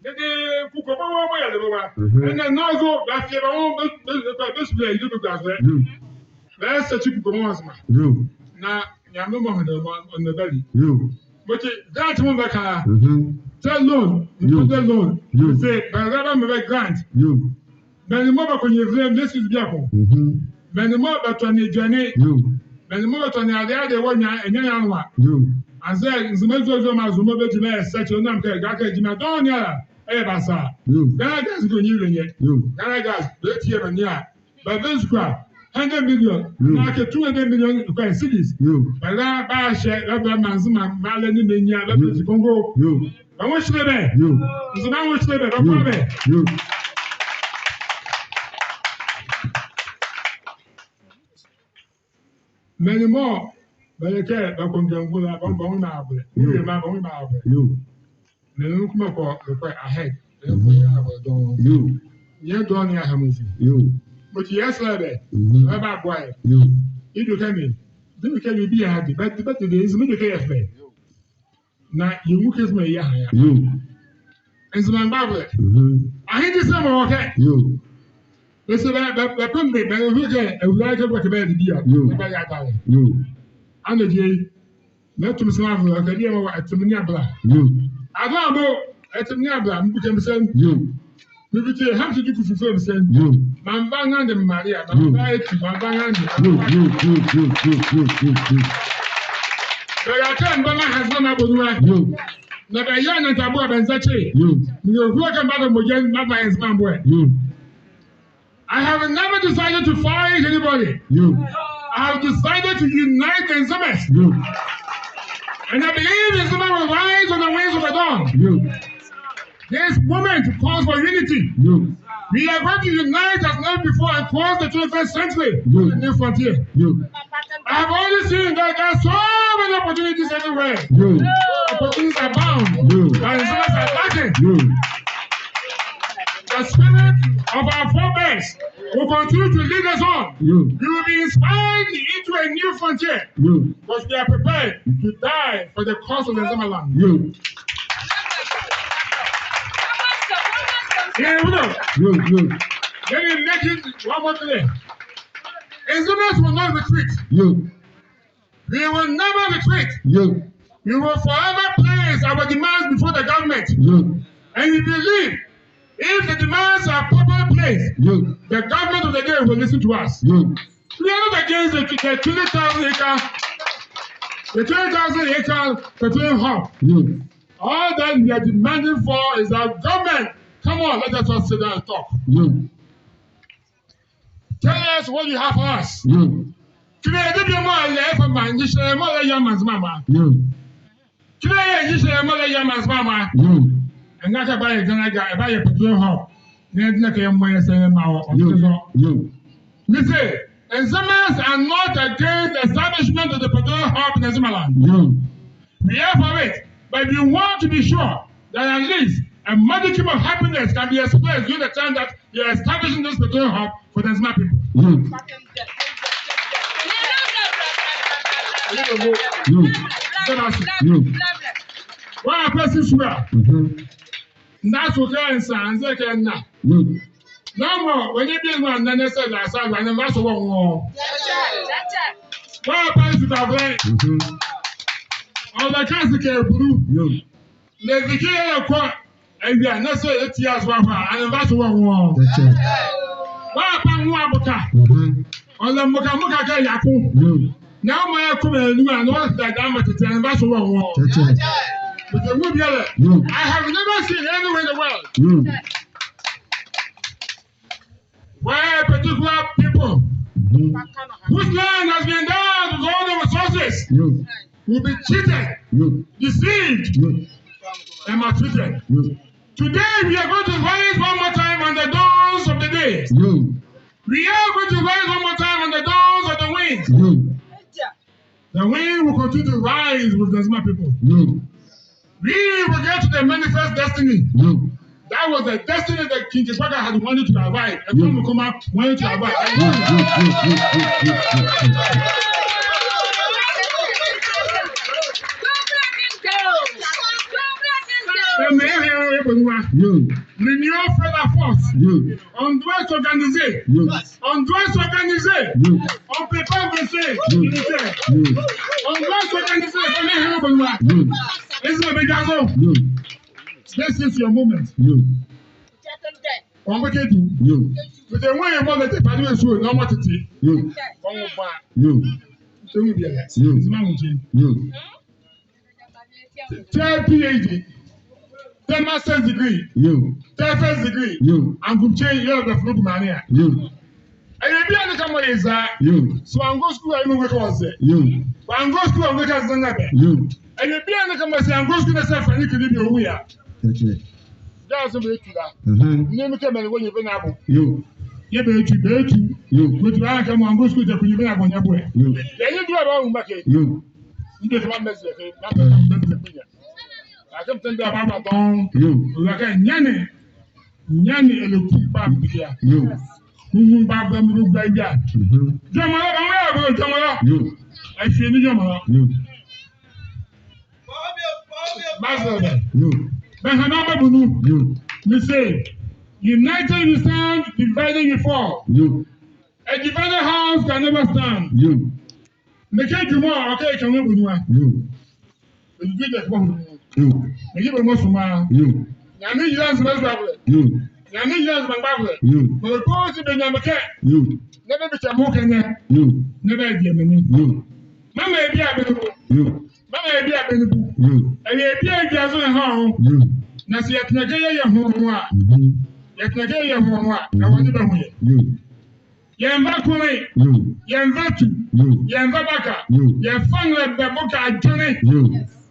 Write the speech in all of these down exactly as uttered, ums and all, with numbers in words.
Dede kukɔ mɔɔ, mɔɔ yɛle bɛ wa. Mhm. Ɛnɛ nɔɔzɔ, bɛafee bɛ nwo, bɛ, bɛ, bɛ, bɛsua bɛ, bɛgua zo ɛ. Yoo. Bɛsearch kukɔ mɔɔ, Nzema. Yoo. Na Nyamenle mɔɔ ɔnle bɛ, ɔnle bɛ li. Yoo. Mɔti grant mɔɔ bɛka. Mhm. Tɛ loan, yoo, tɛ loan. Yoo. Mese bɛrɛla bɛmaa bɛ grant. Yoo. Menli mɔɔ bɛkɔ nyevile, mese bieko. Mhm. Menli mɔɔ bɛtɔne aduane. Yoo. Menli mɔɔ bɛtɔne adeɛ, adeɛ wɔ nwiane, nwiane anloa. Yoo. Anzɛɛ Nzema zuazuamanle mɔɔ bɛgyi bɛ search, ɔnam kɛ, gakɛ gyima dɔɔnwo ne ala ɛyɛ basaa. Yoo. Ghana Gas kɔ nyevile nyɛ. Yoo. Ghana Gas, bɛtie bɛ nea. Bɛva nsukoa hundred million, yoo, anaa kɛ two hundred million kɔ cedis. Yoo. Bɛrɛla bɛahyɛ, bɛava bɛamaa Nzema mraalɛ nee menli a, bɛava, yoo, nsukoa ngɔ. Yoo. Bɛ nwo hyele bɛ. Yoo. Nzema nwo hyele bɛ. Bɛboa bɛ. Yoo. Menli mɔɔ bɛle kɛ bɛkɔ nvemgolo la, bɛ, bɛ nwo bɛmaa abolɛ. Yoo. Bɛ nwo bɛmaa abolɛ. Yoo. Menli mɔɔ kɔ bɛkɔ ahead. Mhm. Yoo. Yɛ dɔɔnwo ne yɛaha mɔɔ zi. Yoo. Mɔti yɛsɛlɛ bɛ. Mhm. Bɛboa yɛ. Yoo. Yɛdwu kɛ me, dime kɛ me bie a de, bɛ, bɛ de, de, Nzema dwu kɛ yɛfɛlɛ. Na yɛnwu kɛ Nzema yɛha yɛ a. Yoo. Nzema mgbavolɛ. Mhm. Ahendisɛlɛ mɔɔ wɔ ɛkɛ. Yoo. Bɛse bɛ, bɛ, bɛpem me, bɛhwehwɛ kɛ awulae kɛ bɛkɛ bɛyɛ bie a. Yoo. Bɛyɛ adalɛ. Yoo. Anɔkye ye, meto me se meavɛlɛ, ɔkɛ bie mɔɔ wɔ Atem nee Abɛla. Yoo. Abɛla mɔɔ, Atem nee Abɛla, mebuke me se. Yoo. Mebuke Hamsi Duku Fufuo me se. Yoo. Meanva meanrɛnde Maria, yoo, meanva Etu, meanva meanrɛnde. Yoo, yoo, yoo. Bɛyɛ kɛ mebɛmaha Nzema mɔɔ bɔ nu a. Yoo. Na bɛyɛ ntaboa bɛ nzakye. Yoo. Mehɔhɔle kɛ mebava mɔgya, mebava Nzema mboɛ. Yoo. I have never decided to fight anybody. Yoo. I have decided to unite the Nzemas. Yoo. And I believe Nzema will rise on the wings of the dawn. Yoo. This moment calls for unity. Yoo. We are going to unite as never before and cross the twenty-first century. Yoo. The new frontier. Yoo. I have only seen that there are so many opportunities everywhere. Yoo. Opportunities abound. Yoo. And Nzemas are lacking. Yoo. The spirit of our forebears will continue to lead us on. Yoo. We will be inspired into a new frontier. Yoo. Because we are prepared to die for the cause of the Nzema land. Yoo. Yeah, we know. Yoo, yoo. Let me make it one more clear. Nzemas will not retreat. Yoo. We will never retreat. Yoo. We will forever place our demands before the government. Yoo. And we believe if the demands are properly placed, yoo, the government of the day will listen to us. Yoo. We are not against the, the twenty thousand acre, the twenty thousand acre petroleum hub. Yoo. All that we are demanding for is that government, come on, let us all sit down and talk. Yoo. Tell us what you have for us. Yoo. Kenle debie mɔɔ ɛlɛ ɛfa maa, nyehyɛɛ mɔɔ ɛlɛyɛ amaa Nzema mra. Yoo. Kenle yɛ nyehyɛɛ mɔɔ ɛlɛyɛ amaa Nzema mra. Yoo. Ɛnga kɛ ɛbayɛ Ghana Gas, ɛbayɛ petroleum hub. Na ɛnga kɛ yɛmɔ yɛ sɛ yɛmaa wɔ. Yoo. Ɔtee zɔ. Yoo. Mese, Nzemas are not against the establishment of the petroleum hub in Nzemaland. Yoo. We are for it, but we want to be sure that at least a modicum of happiness can be expressed during the time that you are establishing this petroleum hub for the Nzema people. Yoo. Yoo. Yoo. Wɔkpɛse sua. Mhm. Na so kɛ nsa, anzɛɛ kɛ na. Yoo. Na mɔɔ, wɔnyɛ bie ne a na ne sɛ la sa, anrɛmbaso wɔ nwo. Wɔkpɛse sua vlɛ. Mhm. Ɔlɛka se kɛ bulu. Yoo. Na ɛvi kɛ yɛkɔ awia na sɛ yɛti aso ahɔ a, anrɛmbaso wɔ nwo. Tɛkyɛ. Wɔkpɛse nwo aboka. Mhm. Ɔlɛ mboka mboka kɛ yako. Yoo. Na ɔmaa yɛkɔ bɛ nu a, na wɔdada ama tete, anrɛmbaso wɔ nwo. Tɛkyɛ. But the move here, yoo, I have never seen anywhere in the world, yoo, where a particular people, mhm, whose land has been endowed with all the resources, yoo, will be cheated, yoo, deceived, yoo, and maltreated. Yoo. Today, we are going to rise one more time on the dawns of the day. Yoo. We are going to rise one more time on the dawns of the wind. Yoo. The wind will continue to rise with the Nzema people. Yoo. We will get to the manifest destiny. Yoo. That was the destiny that King Chipaka had wanted to arrive. And, yoo, Kwame Nkrumah wanted to arrive. Yoo, yoo, yoo. Yo. L'union fait la force. Yo. On doit s'organiser. Yo. On doit s'organiser. Yo. On peut pas avancer. Yo. Yo. On doit s'organiser. On est un peu loin. Yo. It's my big house. Yo. This is your moment. Yo. On peut tout. Yo. But then when you want to party with you, no more to tea. Yo. On va. Yo. Yo. Yo. Yo. Tɛ P H D, tɛ master's degree, yo, tɛ first degree, yo, angomekyie yɛɛ bɛfɛlɛ gu maa ne a. Yo. Ɛyɛ bie a ne kɛmɔ ye eza. Yo. So ango sukuu a yemɔ ɛnwekɛ wɔ ɛze. Yo. Ango sukuu a ɔnwekɛ eza nrɛbɛ. Yo. Ɛyɛ bie a ne kɛmɔ sɛ ango sukuu ne sɛ fɛlɛ ne kɛ ne bie ɔnwu ye a. Kɛkɛ. Daa so bɛtu la. Mhm. Ne mekɛ mɛne wɔ nyɛvɛ nyɛabo. Yo. Yɛbɛtu, bɛtu. Yo. Bɛtu a kɛmɔ ango sukuu tɛ ko nyɛvɛ nyɛabo nyɛboɛ. Yo. Yɛ nye du a bɛwɔ mbakɛ. Yo. Ndị kama mmezi eke, na mmezi eke ya. Ake mtende ababa don. Yo. Ula ke nyane. Nyane eleku ba mbiya. Yo. Kumu ba ba mu ba ya. Mhm. Jomara, ba ya ba jomara. Yo. Afi ni jomara. Yo. Master. Yo. Bɛ hana ba bunu. Yo. Me say, united we stand, divided we fall. Yo. A divided house can never stand. Yo. Mekɛ jumɔ, ɔkɛ kɛ nwe bunua. Yo. Edu de kɔ. Yo. Mekɛ bɛ mɔ suma. Yo. Nyame yila nsɛmɛ zua bɛlɛ. Yo. Nyame yila nsɛmɛ gba bɛlɛ. Yo. Mɛ ko si bɛ nyame kɛ. Yo. Ne bɛ bi tɛ mɔ kɛ nyɛ. Yo. Ne bɛ di mɛ ni. Yo. Mama ebi a bɛ ne bu. Yo. Mama ebi a bɛ ne bu. Yo. Ɛyɛ ebi a ebi a zo ne ha o. Yo. Na sɛ yɛtena kɛ yɛyɛ ho ho a. Mhm. Yɛtena kɛ yɛyɛ ho ho a. Na wɔne bɛ ho yɛ. Yo. Yɛmva kone. Yo. Yɛmva tu. Yo. Yɛmva baka. Yo. Yɛfa nrɛbɛ boka adwenle. Yo.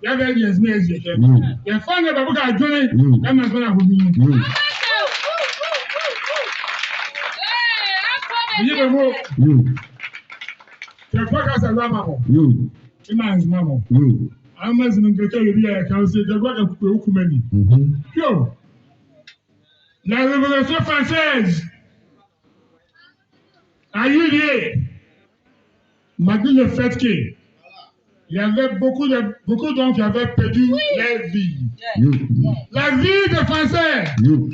Yɛva yɛ Nzema eziekyi. Yo. Yɛfa nrɛbɛ boka adwenle. Yo. Yɛmva Nzema ne ahodwinli. Yo. Yɛ bɛ mɔ. Yo. Kɛkua kasa lua ma mɔ. Yo. Ima Nzema mɔ. Yo. Ama Nzema nkɛkɛ yɛ bi a yɛka se kɛkua kɛ kukue ukumani. Mhm. Yo. La Révolution française a eu lieu malgré le fait que il y avait beaucoup de, beaucoup d'hommes qui avaient perdu leur vie. Yo. La vie des Français Yo.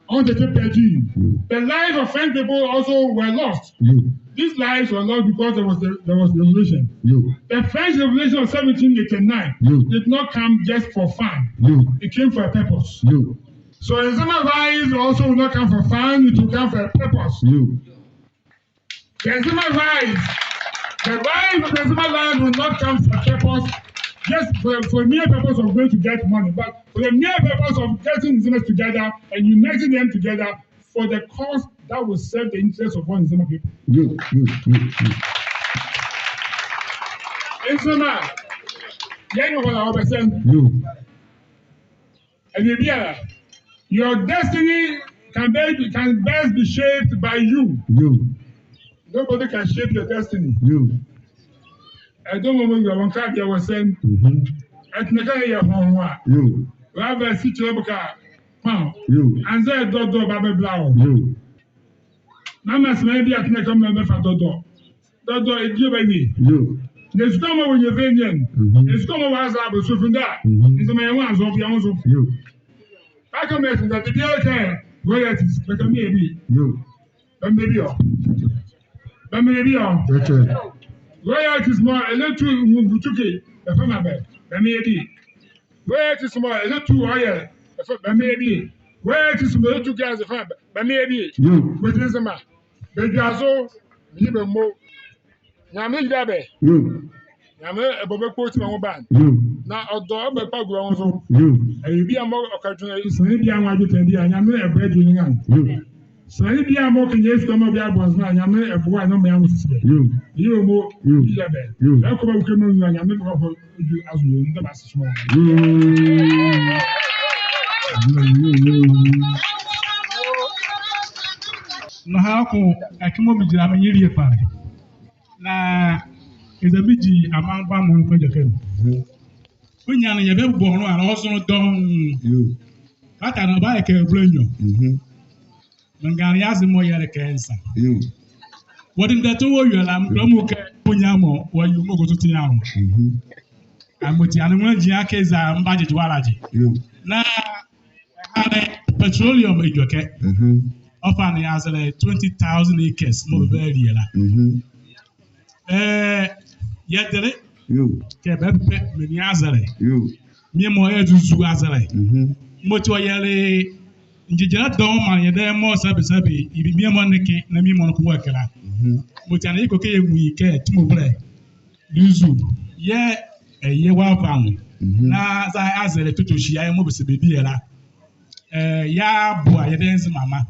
ont été perdues. Yo. The lives of French people also were lost. Yo. These lives were lost because there was the, there was the revolution. Yo. The French Revolution of seventeen eighty-nine Yo. did not come just for fun. Yo. It came for a purpose. Yo. So Nzema rise also will not come for fun, it will come for a purpose. Yo. The Nzema rise, the rise of the Nzema land will not come for purpose, just for, for mere purpose of going to get money, but for the mere purpose of getting Nzemas together and uniting them together for the cause that will serve the interests of all Nzema people. Yo, yo, yo, yo. Nzema, yɛnye hɔ na ɔbɛsɛn. Yo. Ɛyɛ bie a, your destiny can be, can best be shaped by you. Yo. Nobody can shape your destiny. Yo. Ɛdɔ mɔ mɔ yɛ wɔn ka bia wɔ sɛn. Mhm. Ɛtena ka yɛ hɔn hɔn a. Yo. Rava si kyerɛ boka kpɔn. Yo. Anza ɛdɔdɔ ba bɛbla wɔ. Yo. Na ma sima bi atena ka mɔ bɛfa dɔdɔ. Dɔdɔ, edie bɛwie. Yo. Na esuka mɔ wɔ nyɛvɛ nyɛn. Mhm. Esuka mɔ wɔ aza bɛ so funda. Mhm. Nzema yɛ wɔ azo bia wɔ so. Yo. Baka mɛ funda de bia kɛ royalties, baka mɛ bi. Yo. Bɛ mɛ bi ɔ. Bɛ mɛ bi ɔ. Okay. Royalties mɔ, ɛlɛ tu mu butuke, bɛ fama bɛ. Bɛ mɛ bi. Royalties mɔ, ɛlɛ tu ɔyɛ, bɛ fa, bɛ mɛ bi. Royalties mɔ, ɛlɛ tu gas, bɛ fa, bɛ mɛ bi. Yo. Bɛ ti Nzema. Bɛ dwazo, ni bɛ mɔ. Nyame yila bɛ. Yo. Nyame ɛbɔ bɛ kpoti ma wɔ ban. Yo. Na ɔdɔ ɛbɛ kpa gu wɔ so. Yo. Ɛyɛ bie a mɔ ɔka dwene, sane bie a mɔ adwo tɛ bie a, Nyame ɛbɛ dwene ngan. Yo. Sane bie a mɔ kɛ nyɛ esuka mɔ bie abɔ nsa, Nyame ɛboa na mɔ ya mɔ sisi bɛ. Yo. Yo mɔ. Yo. Yila bɛ. Yo. Ɛkɔ ba wukɛ mɔ nwa Nyame bɛ kɔ. Nɔhalɛ ko, ɛke mɔɔ megyinla me nye lie kpalɛ. Na eza megyi amanbɔ amɔ noko agyakɛ nu. Ɔnyia ne nyɛbɛbobɔ ɔ nloa, ɔzo ne dɔɔnwo. Kɛkala ɔbayɛ kɛ abula nwiɔ. Menganle ye aze mɔɔ yɛle kɛ nsa. Yo. Wɔdendɛ tɔ wɔ awie la, mekpalɛ mɔɔ kɛ ɔnyia mɔ, wɔawie mɔɔ kɔsɔɔti ye anwo. Mhm. Amɔti ane nwolɛ gyi akee eza mebagye gye wɔalagye. Yo. Na ɛhane petroleum edwɛkɛ. Mhm. Ɔfa ne azɛlɛ twenty thousand acres mɔɔ bɛbalie la. Mhm. Ɛɛ, yɛdele. Yoo. Kɛ bɛpɛ menli azɛlɛ. Yoo. Mie mɔ yɛ Zuzu azɛlɛ. Mhm. Mɔti ɔyɛle ngyegyɛlɛ dɔɔnwo maa yɛ dɛ mɔɔ sabe sabe, yɛbi mie mɔ neke, na mie mɔ noko wɔ ɛkɛ la. Mhm. Mɔti ɛnee yɛkɔ kɛ yɛnwu ye kɛ tumivolɛ Zuzu yɛɛ ɛyɛ wɔ ava nwo. Mhm. Na zɛhae azɛlɛ totohyia yɛ mɔɔ bɛse bɛbie la. Ɛɛ, yɛaboa yɛ dɛ Nzemama.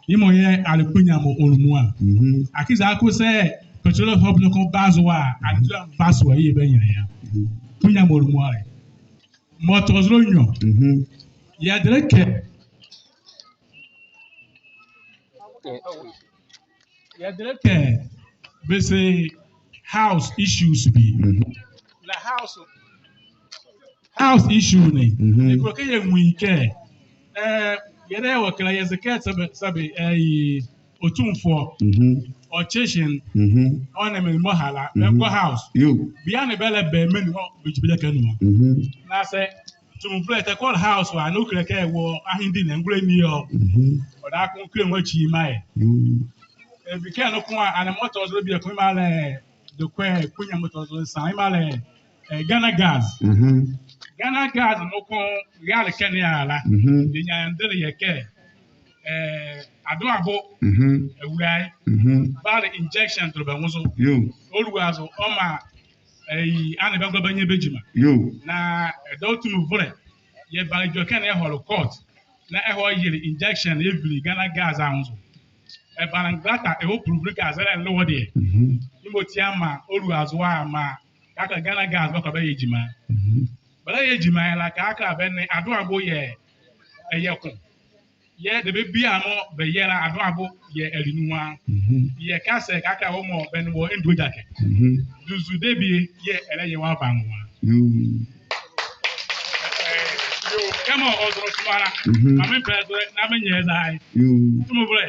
Yemɔ yɛɛ ale kpunyia mɔɔ ɔlumua. Mhm. Akee eza akɔ sɛ petroleum hub noko ba zo a, anzɛɛ ɛmba zo a, yɛɛ yɛbanyia ye a. Mhm. Kpunyia mɔɔ ɔlumua ye. Mɔɔ tɔ zolɛ nwiɔ. Mhm. Yɛdele kɛ, yɛdele kɛ bɛse house issues bie. Mhm. Na house House issue ne. Mhm. Yɛkulo kɛ yɛnwu ye kɛ, ɛɛ, yɛ dɛ yɛwɔ ɛkɛ la yɛze kɛ sabe, sabe, ɛɛ, ɔtumfoɔ. Mhm. Ɔkye hye. Mhm. Ɔnee menli mɔɔ ɛha la, mhm, bɛkɔ house. Yoo. Bie ne bɛlɛba menli mɔɔ bɛgyi bɛ gyakɛ nu a. Mhm. Na saa tumivolɛ tɛkɔ house a, na ɔkile kɛ wɔ ahendi ne ngolɛ ɛnli ɔ. Mhm. Ɔdaye ko ɔkile nwo akyi yemaa yɛ. Yoo. Ɛɛ, bie kɛ noko a, ɛnee mɔɔ tɔ zolɛ bieko yemaa le, dekwe kpunyia mɔɔ tɔ zolɛ nsa yemaa le, ɛɛ, Ghana Gas. Mhm. Ghana Gas noko yɛle ɛkɛ ne ala. Mhm. Yɛnyia yɛndele ye kɛ, ɛɛ, Adoabo. Mhm. Ɛwula ye. Mhm. Bale injection tolo bɛ nwo zo. Yoo. Ɔlua zo, ɔmaa, ɛɛ, ɛnee bɛ ngolɛ bɛnyia bɛ gyima. Yoo. Na, ɛɛ, dɔɔnwo tumivolɛ, yɛbale edwɛkɛ ne yɛhɔle court. Na ɛhɔle yɛle injection yɛvile Ghana Gas anwo zo. Ɛbale ngolata ɛwɔ pulupulu kɛ azɛlɛ ɛnle wɔ deɛ. Mhm. Yemɔti amaa ɔlua zo amaa kɛkala Ghana Gas bɛkɔ bɛyɛ gyima. Mhm. Bɛlɛyɛ gyima ye la kɛkala bɛ nee Adoabo yɛɛ ɛyɛ ko. Yɛɛ debie biala mɔɔ bɛyɛ la Adoabo yɛɛ ɛle nu a. Mhm. Yɛka saa kɛkala wɔ mɔɔ bɛ nee wɔ ɛndua gyakɛ. Mhm. Zuzu debie yɛɛ ɛlɛyɛ wɔ ava nwo a. Yoo. Ɛɛ, yoo, kɛmɔ ɔzɔle tuma la. Mhm. Maa me pɛ zɔle na menyia ye zɛhae. Yoo. Tumivolɛ,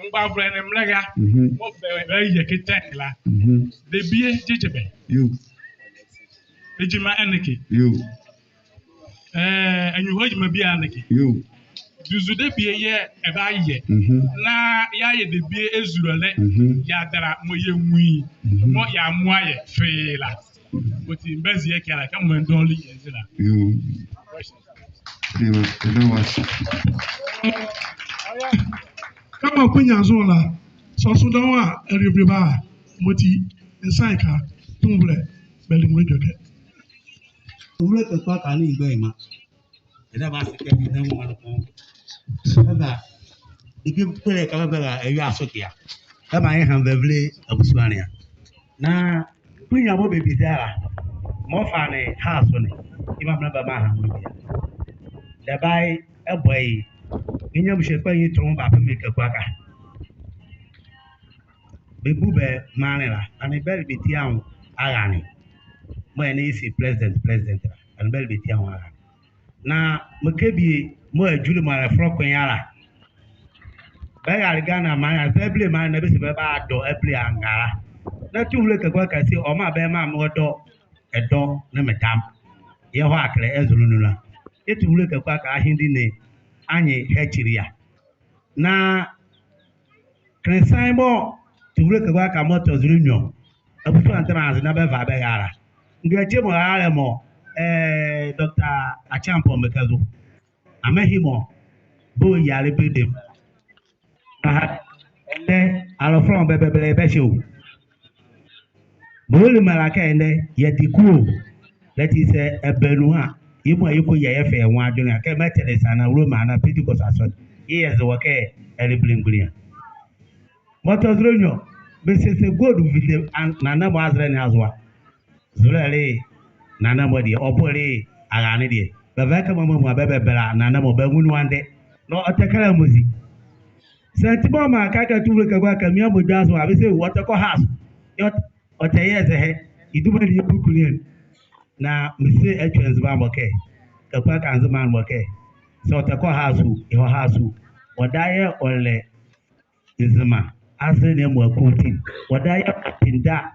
mgbavolɛ nee mraalɛ. Mhm. Mɔɔ bɛ, bɛyɛ kɛ tank la. Mhm. Debie gyegye bɛ. Yoo. Gyima ɛnle ɛkɛ. Yoo. Ɛɛ, ɛnyɛhɔlɛ gyima biala ɛnle ɛkɛ. Yoo. Zuzu debie yɛɛ ɛbayɛ. Mhm. Na yɛayɛ debie ɛzulolɛ. Mhm. Yɛadala mɔɔ yɛnwu ye. Mhm. Mɔɔ yɛamoa yɛ fee la. Ɔti mebazie ɛkɛ la, kɛmɔ mendɔle ye nzi la. Yoo. Yoo, ɛdawase. Kɛmɔ kpunyia zo la, sɔse dɔɔnwo a, ɛlebile bɛ a, mɔti nsa ɛka, tumivolɛ, bɛle mɔɔ edwɛkɛ. Tumivolɛ Kaku Aka nee mgbanyima. Ɛdawase kɛ medawɔ mɔɔ noko. Ɛba, ɛkpole kɛ bɛbala ɛyɛ aso ɛkɛ a. Ɛmaa yɛha bɛvile abusua ne a. Na kpunyia mɔɔ bɛbie la, mɔɔ fa nee house ne, yemɔ a mraalɛ bɛmaa ha nwo bie a. Debie ɛbɔ ye, yɛ nyɛmɔsua kpanyinli tronlɛ bapɛ me Kaku Aka. Bɛbu bɛ maanle la, ɛnee bɛle bɛ ti anwo arane. Mɔɔ ɛnee yɛse president, president la, ɛnee bɛle bɛ ti anwo arane. Na mekɛ bie mɔɔ adwule mɔɔ ɛlɛfɔlɛ ko ye ala. Bɛrale Ghana maanle, bɛbile maanle na bɛse bɛbadɔ abile angola. Na tumivolɛ Kaku Aka se ɔmaa bɛ maa mɔɔ dɔ ɛdɔ nee medam. Yɛhɔ akɛlɛ ɛzɔle nu la. Yɛ tumivolɛ Kaku Aka ahendi ne anye ɛkyile a. Na kenle san mɔɔ tumivolɛ Kaku Aka mɔɔ tɔ zolɛ nwiɔ, abusua ne tɛnla aze na bɛva bɛra la. Ngyakyi mɔ raalɛ mɔ, ɛɛ, Doctor Acheampong Mekazo. Amɛhye mɔ bɛyia le bɛdem. Aha, ɛnɛ, alɔfɔlɛ bɛ, bɛ, bɛ, bɛhye o. Bɛle mɔɔ la kɛ ɛnɛ, yɛde kuo. That is, ɛɛ, ɛbɛ nu a, yemɔ a yɛkɔyia yɛfa yɛ nwo adwenle a, kɛ mɛtɛnla saa na Roma anaa Pentecost asɔne, yɛyɛ ze wɔ kɛ ɛle belemgbunli a. Mɔɔ tɔ zolɛ nwiɔ, bɛse sɛ gold vinde an-, nana mɔ azɛlɛ ne azo a, zolɛ le nana mɔ deɛ, ɔbo le arane deɛ. Bɛva ɛkɛ mɔɔ mɔɔ a bɛbɛbɛla nana mɔ bɛanwu nu andɛ. Na ɔtɛkala mɔɔ zi. Saa ti mɔɔ maa kɛkala tumivolɛ Kaku Aka mia mɔɔ dwazo a, bɛse ɔtɛkɔ house. Yɛ ɔt-, ɔtɛyɛ zɛhae. Ye duma ne yɛbuku ne anu. Na mese ɛtwɛ Nzema mɔ kɛ, Kaku Aka Nzema mɔ kɛ, sɛ ɔtɛkɔ house o, yɛhɔ house o. Ɔdaye ɔlɛ Nzema azɛlɛ ne amuala kɔɔti. Ɔdaye ɔtendɛ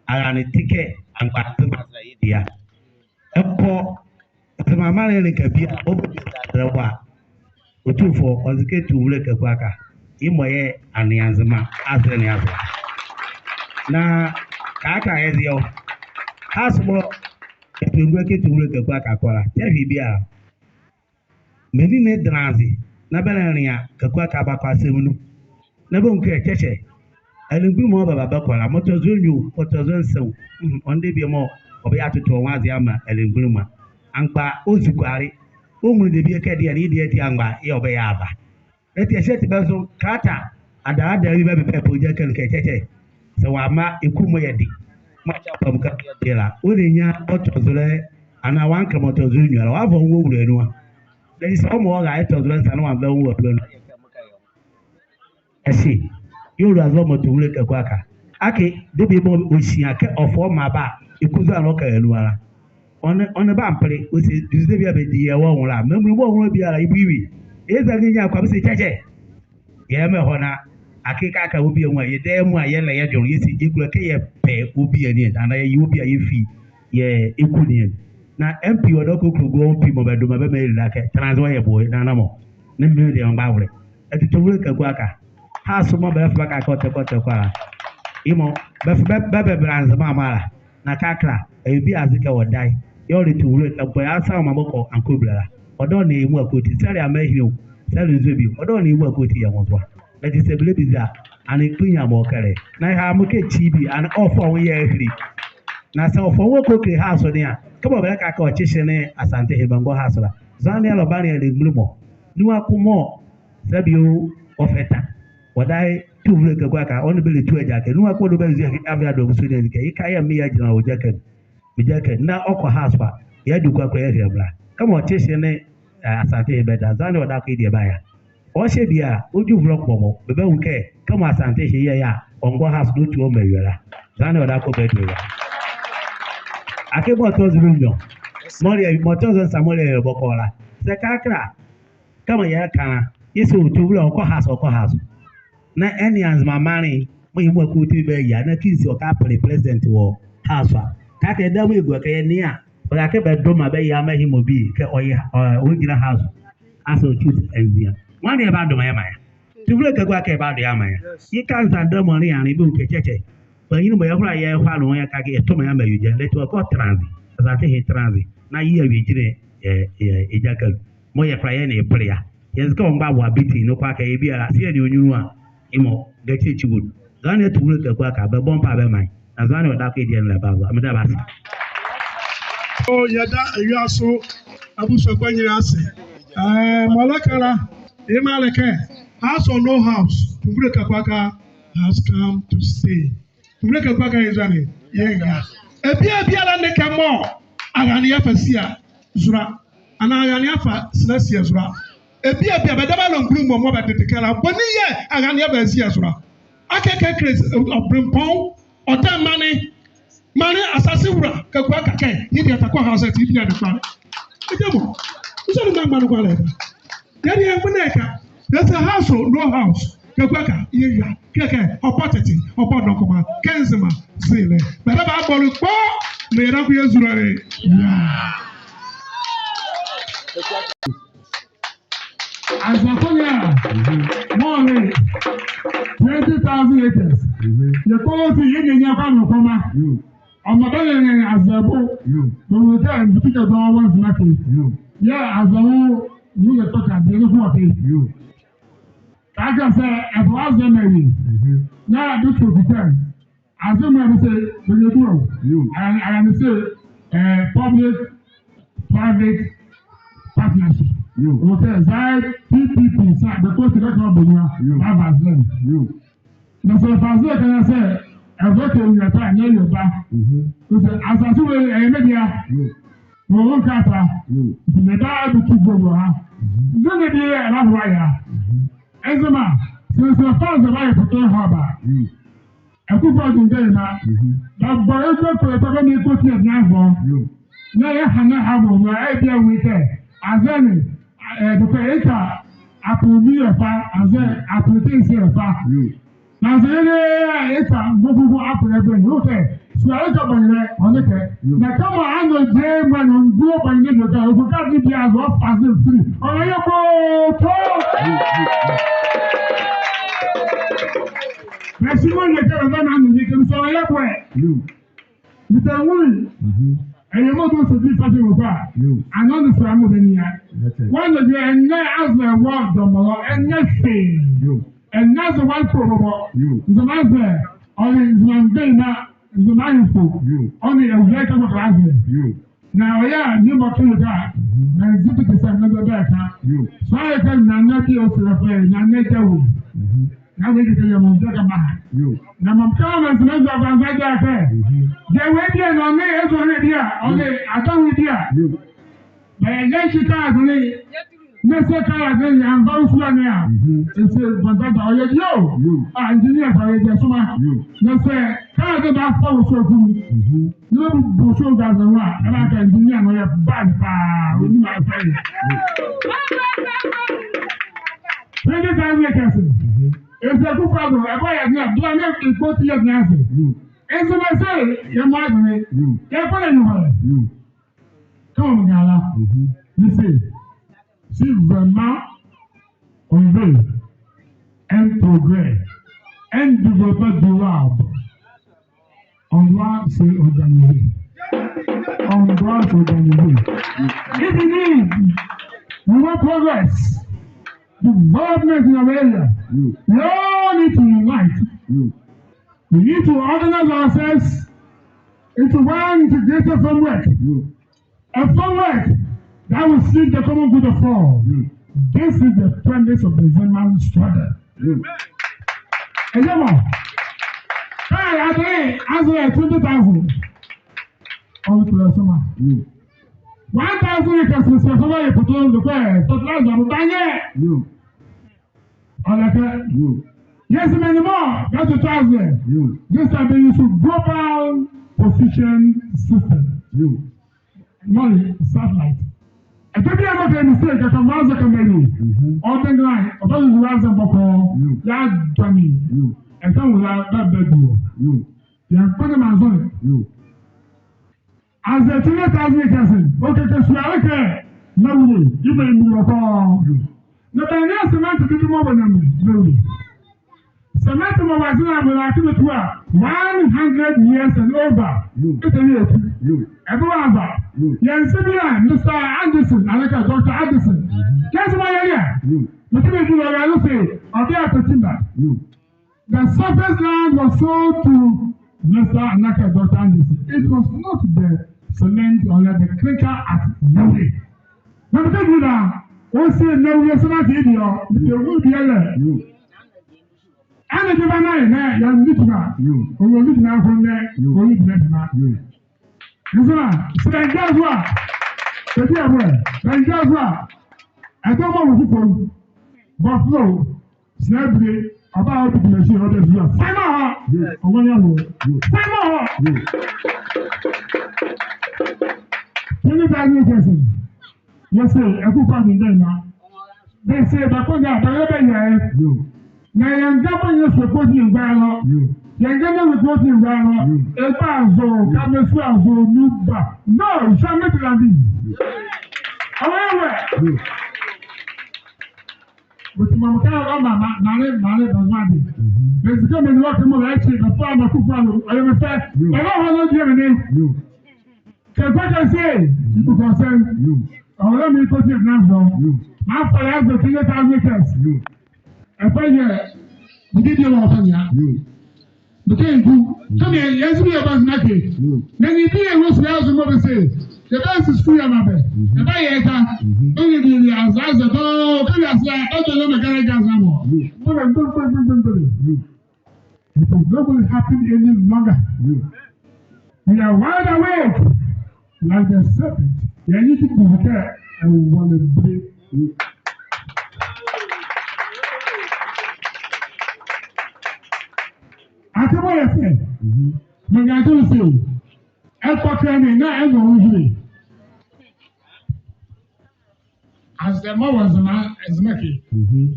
arane ti kɛ angola Nzema azɛlɛ ye debie a. Ɛkɔ Nzema maanle ne ka bie a, ɔba bie azɛlɛ wɔ a, Otufoɔ, ɔze kɛ Tumivolɛ Kaku Aka, yemɔ yɛɛ Anea Nzema azɛlɛ ne azo la. Na kɛkala yɛze yɛ wɔ House mɔɔ ɛtendua kɛ Tumivolɛ Kaku Aka kɔ la, tɛhwe biala menli ne ɛdɛnla aze na bɛnlɛnlea Kaku Aka abakɔ asɛm nu. Na bɛnwu kɛ kyɛkyɛ, arelemgbunli mɔɔ bɛba bɛkɔ la, mɔɔ tɔ zo nwiɔ o, mɔɔ tɔ zo nsa o, ɔnle debie mɔɔ ɔbɛyɛ atoto ɔ nwo aze amaa arelemgbunli mɔ a. Amgba ɔnzukoale, ɔnwunle debie kɛ deɛ ne ye deɛ ati amgba yɛɛ ɔbɛyɛ ava. Ɔti ɛhye ati bɛzo kɛlata adaradara bie bɛbɛbɛ pɛ ɔgya kɛ nu kɛ kyɛkyɛ, saa wɔamaa eku mɔɔ yɛde, mɔɔ akyɛ apamu kɛ yɛde la, ɔnlɛnyia mɔɔ tɔ zo le, anaa wɔankɛ mɔɔ tɔ zo nwiɔ la, wɔava ɔ nwo ɔwula nu a. Ɔti saa ɔmaa ɔra ɛtɔ zo le nsa na wɔanva ɔ nwo ɔwula nu a. Ɛhye, yɛɛ ɔlua zo ɔmaa Tumivolɛ Kaku Aka. Akee debie mɔɔ ɔhyia kɛ ɔfa ɔ mraba a, eku zo a na ɔka ɔ nu a la, ɔnle, ɔnle bɛ ammpele, ɔse duzu debie a bɛdi yɛ wɔ ɔ nwo la, menli mɔɔ ɔ nwo biala, yebu ye wie. Eza nginyia ko a, bɛse kyɛkyɛ. Yɛmɛ ɛhɔ na akee kɛkala ɔbie nwo a, yɛdayɛ mɔɔ yɛlɛ yɛ dwenle, yɛse yɛkulo kɛ yɛpɛ ɔbie ne ɛ, anaa yɛye ɔbie a yɛfi yɛ eku ne ɛ. Na MP ɔdaye ɔkukulu go MP mɔɔ bɛdoma bɛ mɛli la kɛ, tɛnla aze wɔ yɛ boɛ, na na mɔ ne menli deɛ mgba awole. Ɔti Tumivolɛ Kaku Aka, House mɔɔ bɛlɛfa bɛkɛlɛ kɛ ɔtɛkɔ ɔtɛkɔ la, yemɔ bɛfa bɛ, bɛbɛbɛla Nzema mɔ ala. Na kɛkala, ɛyɛ bie aze kɛ ɔdaye, yɛɛ ɔle Tumivolɛ Kaku Aka, asa ɔ maa bɔkɔ Ankoble la, ɔdaye ɔnlea yɛ muala kɔti, sɛlea mɛhile o, sɛlea nzue bie o, ɔdaye ɔnlea yɛ muala kɔti yɛ nwo zo a. Ɔti saa bɛlɛba eza, ɛnee kpanyinli mɔɔ kɛlɛ, na yɛha mɔɔ kɛ kyi bie, ɛnee ɔfa ɔ nwo yɛɛ ɛhile. Na saa ɔfa ɔ nwo ɔkɔ ɔkile House ne a, kɛmɔ bɛlɛka kɛ ɔkyehye ne Asante ɛhye bɛngɔ House la, zɔhane ɔbanlea arelemgbunli mɔ. Nuhua ko mɔɔ, saa bie o, ɔfa ɛta, ɔdaye Tumivolɛ Kaku Aka, ɔ nee bɛ ɛlɛtu agyakɛ. Nuhua ko ɔdaye ɔbazu ɛhye, ava yɛadɔ ɔ busuani ne kɛ, yeka yɛɛ me yɛagyinla ɔ gyakɛ nu. Me gyakɛ nu. Na ɔkɔ House a, yɛadu kɔkɔlɛ yɛahile bɛla. Kɛmɔ ɔkyehye ne, eh, Asante ɛhye bɛda, zɔhane ɔdaye ɔkɔ ye deɛ baya. Ɔhyɛ bie a, ɔdwu ɛvolɛ kpɔmɔ, bɛbanwu kɛ, kɛmɔ Asante ɛhye yɛɛ a, ɔngɔ House na ɔtu ɔ mra awie la, zɔhane ɔdaye ɔkɔ bɛdie la. Akee mɔɔ tɔ zo nwiɔ, mɔɔ le, mɔɔ tɔ zo nsa mɔɔ le bɔkɔɔ la, saa kɛkala, kɛmɔ yɛka la, yɛse Tumivolɛ ɔkɔ House, ɔkɔ House. Na ɛnea Nzema maanle mɔɔ yɛ muala kɔti bɛyia, na Kizza ɔkɛpele president wɔ House a. Kɛkala yɛdayɛ mɔɔ yɛgua kɛ yɛnea a, bɛka kɛ bɛdoma bɛyɛ maa yemɔ bie kɛ ɔyɛ, ɔ, ɔgyinla House. Asa ɔkyi ɛnzia. Nwane yɛbadoma yɛmaa yɛ a? Tumivolɛ Kaku Aka yɛbadoma yɛamaa yɛ a? Yeka nzandɛ mɔɔ le a, bɛnwu kɛ kyɛkyɛ. Kpanyinli mɔ yɛhola yɛhola nu yɛka kɛ yɛtoma yɛamaa ye ɔgya, ɔti ɔkɔ tɛnla aze. Asante ɛhye tɛnla aze. Na ye awie gyinla ɛ, ɛ, ɛ gyakɛ nu. Mɔɔ yɛkola yɛ nee ye pele a. Yɛnze kɛ ɔngba boa bɛti noko akee yɛ biala, saa yɛnlea ɔ nyunlu a, yemɔ, gakyi ekyi wɔ nu. Zɔhane Tumivolɛ Kaku Aka, bɛbɔ mpaa bɛmaa ye. Na zɔhane ɔdaye ɔkɔ ye deɛ ne la, bɛazo. Meda bɛ ase. O, yɛda awie azo abusuakɔ nyinaa ase. Ɛɛ, mɔɔ ɛlɛka la, yemaa le kɛ, House or no House, Tumivolɛ Kaku Aka has come to stay. Tumivolɛ Kaku Aka yɛ zɔhane, yɛnrɛha. Ebie biala ɛnle kɛ mɔɔ arane afa sia zo la, anaa arane afa sela sia zo la. Ebie biala bɛdabɛ arelemgbunli mɔ mɔɔ bɛdede ɛkɛ la, boni yɛɛ arane aba asia zo la? Akee kɛkala ɔbɛlempɔn, ɔdaye maanle, maanle asase wula Kaku Aka kɛ, ye deɛ ɔtakɔ House ati ye deɛ ɛnle kpalɛ. Ɛdeɛ mɔ, nso ne mgbaŋma noko a la ɛda. Yɛɛ deɛ yɛnwu ne ɛkɛ. Yɛse House o, no House, Kaku Aka, yɛnrɛha. Kɛkala, ɔbɔ tɛte, ɔbɔ nɔkɔma, kɛ Nzema ze le. Bɛdabɛ abɔ le kpɔ, na yɛdayɛ kɛ yɛazu la le. Yeah. Aza ko ne a, mɔɔ le twenty thousand acres. Yɛkpɔlɔ ti yɛnyɛnyia kɛ nɔkɔma. Ɔmaa bɛlɛlɛ aza ebo. Bɛwunle kɛ nvutu kɛdɔɔnwo wɔ Nzema kɛ. Yɛɛ aza wo, nu yɛtɔ kɛ, bie ne ko ɔkɛ. Kɛkala saa ɛtɔ aza mɔ awie. Na do trophy time. Aze mɔɔ bɛse bɛnyɛ du a. Arane, arane se, eh, public private partnership. Ɔkɛ, zɔhane PPP sa, bɛkɔ ti bɛka bɔ nu a, bɛava aze. Na saa bɛfa aze ɛkɛ na saa, ɛva kɛ ɔnyia ta, na ɛyɛ ba. Ɔse, asase wei, ɛyɛ me dea. Mɔɔ ɔnka ta. Nti meba abɛtu vote wɔ ha. Nze ne deɛ yɛɛ ɛbahoa yɛ a. Nzema, saa bɛfa aze bɛayɛ pɔtɛɛ hɔ aba a. Akufo-Addo ndɛyɛ ne a, bɛbɔ edwɛkɛ kpalɛ kpakpa ne kɔti ɛdenanzɔ. Na yɛha ne ha bɔ nu a, ɛyɛ bie a wɔ kɛ, aze ne, eh, dɔkɔ ɛta apele nu yɛ fa, aze apele tɛnsi yɛ fa. Nanso yɛɛ ɛta mɔfɔfɔ apele ɛbɛ, ɔkɛ, sua ɛta banyelɛ, ɔnle kɛ. Na kɛmɔ anɔ gyɛ mɔ anɔ nduɔ banyelɛ dɔkɔ, ɔkɔ ka ne bie azo ɔfa aze firi. Ɔnle yɛ kɔ, tɔ. Si mɔɔ neke bɛva na nu neke, nso ɔyɛ bɛ. Yo. Mese nwolɛ. Mhm. Ɛyɛ mɔɔ bɛsɔ bi fa bi mɔ ba. Yo. Ɛnee ɔnle sua mɔɔ bɛnea. That's it. Wɔnle deɛ ɛnɛ aze wɔ dɔmɔ, ɛnle hwee. Yo. Ɛnɛ aze wɔ kpobɔbɔ. Yo. Nzema aze, ɔle Nzema mgbanyima, Nzema ahemfo. Yo. Ɔnle awulae kɛmɔ kɛ aze. Yo. Na ɔyɛ a, ne mɔ kɛ yɛ ka. Mhm. Na nzi bi kɛ sɛ ne bɛ bɛ ka. Yo. So ayɛ kɛ na ne bi o sɛ fɛ, na ne kɛ wo. Mhm. Na wei kɛ yɛ mɔ jɛ kɛ ba ha. Yo. Na mɔ ka na sɛ ne jɛ ba nza jɛ kɛ. Mhm. Jɛ wei bia na ɔnle ezo ne bia, ɔnle adawu bia. Yo. Bɛ yɛ shi ka ne. Na sɛ kaa ne yɛanva wo sua ne a, mhm, ɛse bɔdada ɔyɛ deɛ o. Yo. A, engineer fa yɛ deɛ soma. Yo. Na sɛ kaa ne bɛafa wo sua kunu. Mhm. Na bɛbu so da sɛ wa, ɛna ka engineer no yɛ bad paa, ɔnim afa yɛ. Twenty thousand yɛ kɛse. Mhm. Ɛse kufa do, ɛbɔ yɛ ne a, bla ne ɛkɔ ti yɛ ne ase. Yo. Ɛse mese, yɛ mɔ adwene. Yo. Yɛkɔ yɛ nyɔma. Yo. Kɛ ɔnle ala. Mhm. Mese, si vraiment, on veut un progrès, un développement durable. On doit s'organiser. On doit s'organiser. If you need, you want progress, development in our area, mm, we all need to unite. Mm. We need to organize ourselves into one integrated framework. Mm. A framework that will seek the common good of all. Mm. This is the premise of the Nzema struggle. Mm. Ɛyɛ mɔ. Hey, ade, aze twenty thousand. Ɔnle kula soma. Mm. One thousand acres sɛ soma yɛ poto ndokwɛ, fertilizer mo banyɛ. Mm. Ɔlɛkɛ. Yo. Yes, many more. That's a thousand. Yo. This time they use global position system. Yo. Not satellite. Ɛtɛ bi a mɔɔ kɛ mistake, kɛ mɔɔ aze kɛ mɛli. Mhm. Ɔde ngra, ɔba zuzu aze bɔkɔɔ. Yo. Yɛadwane. Yo. Ɛtɛ wo la, ba bɛ duɔ. Yo. Yɛnkpɛ ne manzone. Yo. Aze twenty thousand acres. Okeke sua ɛleka, na wule, ibe imu lɔkɔ. Na bɛnea cement dede mɔɔ bɛnea mli, na wule. Cement mɔɔ bɛze na bɛnea kɛ bɛtua one hundred years and over. Yo. Ɛtɛ ni ɛtu. Yo. Ɛbɛ wɔ ava. Yo. Yɛ nse bie a, Mister Anderson, anaa kɛ Doctor Anderson. Mhm. Yɛse mɔɔ yɛlea. Yo. Mete bɛ di lɔ ya lo se, ɔbɛ a pɛ timber. Yo. The surface land was sold to Mister Anaka, Doctor Anderson. It was not the cement or the clinker at Nawi. Na mete di la, ɔse Nawi cement yɛ deɛ ɔ, mete wu deɛ lɛ. Ɛnee de ba na yɛ, na yɛ ne gyima. Ɔwɔ ne gyima ko nɛ, ɔwɔ ne gyima gyima. Nzema, sɛ ɛnja zo a, sɛ bi a bɔ ɛ, sɛ ɛnja zo a, ɛdɔ mɔ wɔ kukom, buffalo, sɛ ɛbire, ɔba a ɔde gyima si ɔde zo a, fama hɔ, ɔwɔ nyɛ hɔ, fama hɔ. Twenty thousand person. Yɛse, ɛko fa ne ndɛ na. Bɛse, bɛkɔ na, bɛyɛ bɛyɛ. Yo. Na yɛnga bɔ yɛ so kɔ si ngba no. Yo. Yɛnga na wɔ kɔ si ngba no. Yo. Ɛba azo, yo, kame so azo, nu ba. No, jamais de la vie. Yo. Awɛ, awɛ. Yo. But mama ka, oh, mama, mama, mama, mama, mama. Mhm. Bɛse kɛ mɛni wɔ kɛ mɔ, ɛkyi, bɛfa, mako fa no, ɔyɛ me fɛ. Yo. Ɛba hɔ no, deɛ me ne. Yo. Kɛ kɔ kɛ se, you go consent. Yo. Ɔwɔ mi kɔ si na so. Yo. Mafa ya so twenty thousand acres. Yo. Ɛfɛ yɛ, bidi di wɔ fɛ ya. Yo. Bikɛ nku. Kɛ mi yɛ si bi yɛ ba na ke. Yo. Na ni bi yɛ wɔ si ya so mɔ bɛ se. Yɛ ba si school ya ma bɛ. Mhm. Yɛ ba yɛ ka. Mhm. Bɛ ni di ni aza aza bɔ. Kɛ mi aza, ba do na mɛ kɛ na aza mɔ. Yo. Bɔ bɛ, bɔ bɛ, bɔ bɛ, bɔ bɛ. Yo. It is not going to happen any longer. We are wide awake like the serpent. Yɛnyi ti bu kɛ ɛwɔ ne bire. Ate bɔ yɛ fɛ. Mɛ nga te se. Ɛkɔ kɛ ne na ɛnɔ wo hire. Azɛmɔ wɔ Nzema, Nzema ke. Mhm.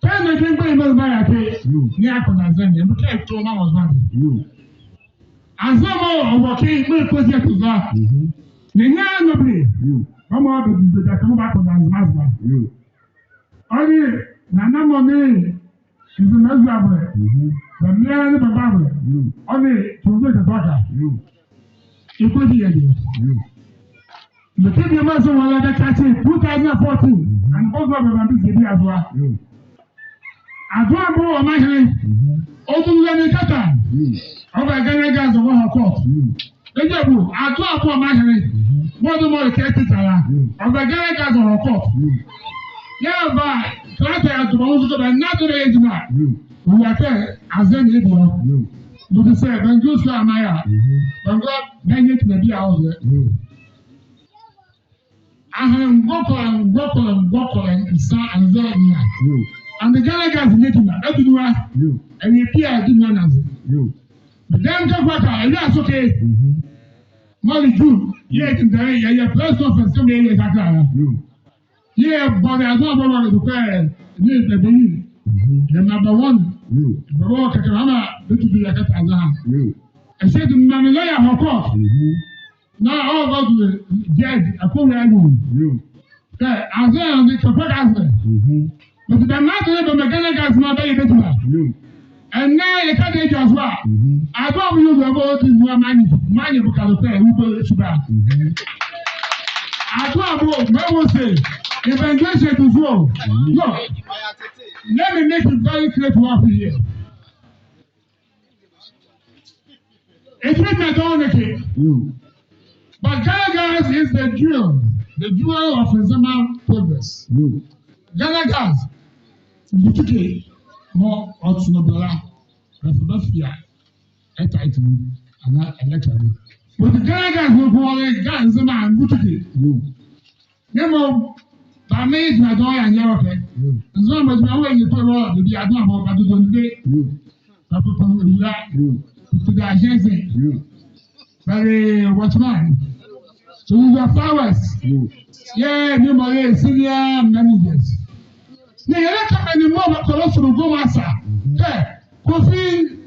Kɛ ne ke mgbe ime Nzema ya ke. Yo. Ni akɔ na Nzema, mgbe ke to ma wɔ Nzema ke. Yo. Azɛmɔ wɔ ke mgbe ko je to za. Mhm. Ne nya no bile. Yo. Mama bɛ bi da kama ba kɔ na Nzema Nzema. Yo. Ɔni, na na mɔ ni Nze mezua bɛ. Mhm. Bɛmraalɛ ne bɛba bɛ. Yo. Ɔne Tongo Tɛtɛwaka. Yo. Ɛkɔdi yɛ deɛ. Yo. Mekɛ bie mɔɔ se wɔlɛ bɛkye two thousand fourteen. Mhm. Ɛnee bɛgua bɛ bɛmbe ze bie azoa. Yo. Adoabo ɔmahenle. Mhm. Ɔdungua ne kɛkala. Yo. Ɔva Ghana Gas wɔ High Court. Yo. Bɛgya bu, Adoabo ɔmahenle. Mhm. Mɔɔ de mɔɔ kɛ titala. Yo. Ɔva Ghana Gas wɔ High Court. Yo. Yɛva, kɛlata yɛto bɛ nwo zo kɛ bɛnlɛ bɛyɛ adwuma. Yo. Ɔwɔ kɛ, aze ne ɛdi hɔ. Yo. Bɛdi sɛ, bɛngu so a mayɛ a. Mhm. Bɛngu, bɛnyɛ adwuma bie a ɔyɛ. Yo. Ahenle ngɔkɔlɛ, ngɔkɔlɛ, ngɔkɔlɛ nsa anzɛɛ nea. Yo. Ɛnee Ghana Gas nyɛ adwuma, ɛdunu a. Yo. Ɛyɛ bie a ɛdunu a na aze. Yo. Bɛdɛnga kɛkala, ɛyɛ aso kɛ. Mhm. Mɔɔ le June, yɛɛ ɛdendɛ, yɛyɛ press conference, kɛ mɔɔ yɛyɛ kɛkala. Yo. Yɛbɔle Adoabo bɔle dukɛ, ne bɛbɛyi. Mhm. Yɛ number one. Yo. Bɛbɔ kɛkala, ama bɛtutu yɛ kɛkala aza. Yo. Ɛhye ati mema me lawyer High Court. Mhm. Na ɔva du judge akɔwia nu. Yo. Kɛ aze ne kɛkala aze. Mhm. But bɛmaa aze ne bɛmaa Ghana Gas mɔ bɛyɛ bɛ adwuma. Yo. Ɛnɛ yɛka de dwa so a. Mhm. Adoabo yɛ ɔwɔ bɛ ɔdi nua manyɛ, manyɛ bokalo kɛ, ɛwɔ bɛ suba. Mhm. Adoabo, mɔɔ se, evangelist du so. Mhm. No. Let me make it very clear to us here. Eti me dɔnwo ne kɛ. Yo. But Ghana Gas is the jewel, the jewel of Nzema progress. Yo. Ghana Gas, mbutuke, mɔɔ ɔtona bɛla, bɛfa bɛfia, ɛ tight mu, anaa electric mu. But Ghana Gas, mɔɔ kɛ ɔle Ga-, Nzema, mbutuke. Yo. Ne mɔ, ba me is na dɔ ya nyɛ wɔ pɛ. Mm. Nzema mɔ, mɔ wɔ nyɛ kɔ lɔ, bɛbi Adoabo, ba dodo ne. Mm. Ba papa wura. Mm. Papa da agency. Mm. Ba le watchman. So we were flowers. Mm. Yeah, ne mɔ le senior managers. Ne yɛlɛka ne mɔ ba kɔ lɔ soro go masa. Mm. Kɛ, Kofi,